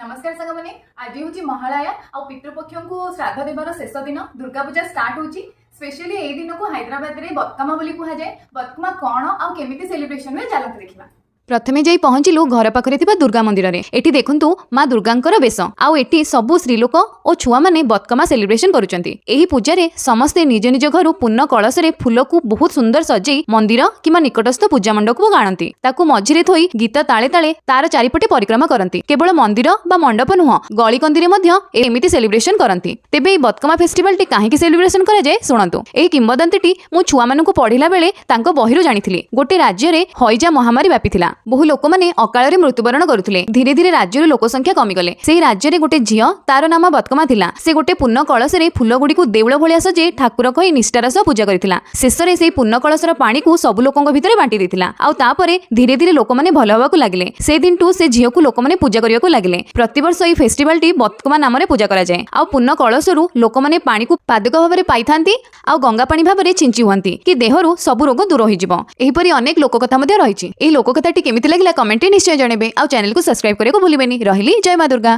ନମସ୍କାର ସାଙ୍ଗମାନେ, ଆଜି ହେଉଛି ମହାଳୟା ଆଉ ପିତୃପକ୍ଷଙ୍କୁ ଶ୍ରାଦ୍ଧ ଦେବାର ଶେଷ ଦିନ। ଦୁର୍ଗା ପୂଜା ଷ୍ଟାର୍ଟ ହେଉଛି। ସ୍ପେଶାଲି ଏଇ ଦିନକୁ ହାଇଦ୍ରାବାଦରେ ବତକମା ବୋଲି କୁହାଯାଏ। ବତକମା କ'ଣ ଆଉ କେମିତି ସେଲିବ୍ରେସନ ହୁଏ, ଚାଲନ୍ତୁ ଦେଖିବା। ପ୍ରଥମେ ଯାଇ ପହଞ୍ଚିଲୁ ଘର ପାଖରେ ଥିବା ଦୁର୍ଗା ମନ୍ଦିରରେ। ଏଠି ଦେଖନ୍ତୁ ମା ଦୁର୍ଗାଙ୍କର ବେଶ ଆଉ ଏଠି ସବୁ ସ୍ତ୍ରୀଲୋକ ଓ ଛୁଆମାନେ ବତକମା ସେଲିବ୍ରେସନ କରୁଛନ୍ତି। ଏହି ପୂଜାରେ ସମସ୍ତେ ନିଜ ନିଜ ଘରୁ ପୂର୍ଣ୍ଣ କଳସରେ ଫୁଲକୁ ବହୁତ ସୁନ୍ଦର ସଜେଇ ମନ୍ଦିର କିମ୍ବା ନିକଟସ୍ଥ ପୂଜା ମଣ୍ଡପକୁ ଆଣନ୍ତି। ତାକୁ ମଝିରେ ଥୋଇ ଗୀତ ତାଳେ ତାଳେ ତାର ଚାରିପଟେ ପରିକ୍ରମା କରନ୍ତି। କେବଳ ମନ୍ଦିର ବା ମଣ୍ଡପ ନୁହଁ, ଗଳିକନ୍ଦିରେ ମଧ୍ୟ ଏମିତି ସେଲିବ୍ରେସନ କରନ୍ତି। ତେବେ ଏହି ବତକମା ଫେଷ୍ଟିଭାଲଟି କାହିଁକି ସେଲିବ୍ରେସନ କରାଯାଏ, ଶୁଣନ୍ତୁ। ଏହି କିମ୍ବଦନ୍ତୀଟି ମୁଁ ଛୁଆମାନଙ୍କୁ ପଢିଲା ବେଳେ ତାଙ୍କ ବହିରୁ ଜାଣିଥିଲି। ଗୋଟେ ରାଜ୍ୟରେ ହଇଜା ମହାମାରୀ ବ୍ୟାପିଥିଲା। ବହୁ ଲୋକମାନେ ଅକାଳରେ ମୃତ୍ୟୁବରଣ କରୁଥିଲେ। ଧୀରେ ଧୀରେ ରାଜ୍ୟରୁ ଲୋକ ସଂଖ୍ୟା କମିଗଲେ। ସେହି ରାଜ୍ୟରେ ଗୋଟେ ଝିଅ, ତାର ନାମ ବତକମା ଥିଲା। ସେ ଗୋଟେ ପୂର୍ଣ୍ଣ କଳସରେ ଫୁଲଗୁଡ଼ିକୁ ଦେଉଳ ଭଳିଆ ସଜେଇ ଠାକୁର କହି ନିଷ୍ଠାର ସହ ପୂଜା କରିଥିଲା। ଶେଷରେ ସେଇ ପୂର୍ଣ୍ଣ କଳସର ପାଣିକୁ ସବୁ ଲୋକଙ୍କ ଭିତରେ ବାଣ୍ଟି ଦେଇଥିଲା ଆଉ ତାପରେ ଧୀରେ ଧୀରେ ଲୋକମାନେ ଭଲ ହେବାକୁ ଲାଗିଲେ। ସେ ଦିନଠୁ ସେ ଝିଅକୁ ଲୋକମାନେ ପୂଜା କରିବାକୁ ଲାଗିଲେ। ପ୍ରତିବର୍ଷ ଏହି ଫେଷ୍ଟିଭାଲଟି ବତକମା ନାମରେ ପୂଜା କରାଯାଏ ଆଉ ପୂର୍ଣ୍ଣ କଳସରୁ ଲୋକମାନେ ପାଣିକୁ ପାଦୁକ ଭାବରେ ପାଇଥାନ୍ତି ଆଉ ଗଙ୍ଗା ପାଣି ଭାବରେ ଛିଞ୍ଚି ହୁଅନ୍ତି କି ଦେହରୁ ସବୁ ରୋଗ ଦୂର ହୋଇଯିବ। ଏହିପରି ଅନେକ ଲୋକକଥା ମଧ୍ୟ ରହିଛି। ଏହି ଲୋକକଥାଟି କେମିତି ଲାଗିଲା, କମେଣ୍ଟରେ ନିଶ୍ଚୟ ଜଣାଇବେ ଆଉ ଚ୍ୟାନେଲକୁ ସବସ୍କ୍ରାଇବ କରିବାକୁ ଭୁଲିବେନି। ରହିଲି, ଜୟ ମା ଦୁର୍ଗା।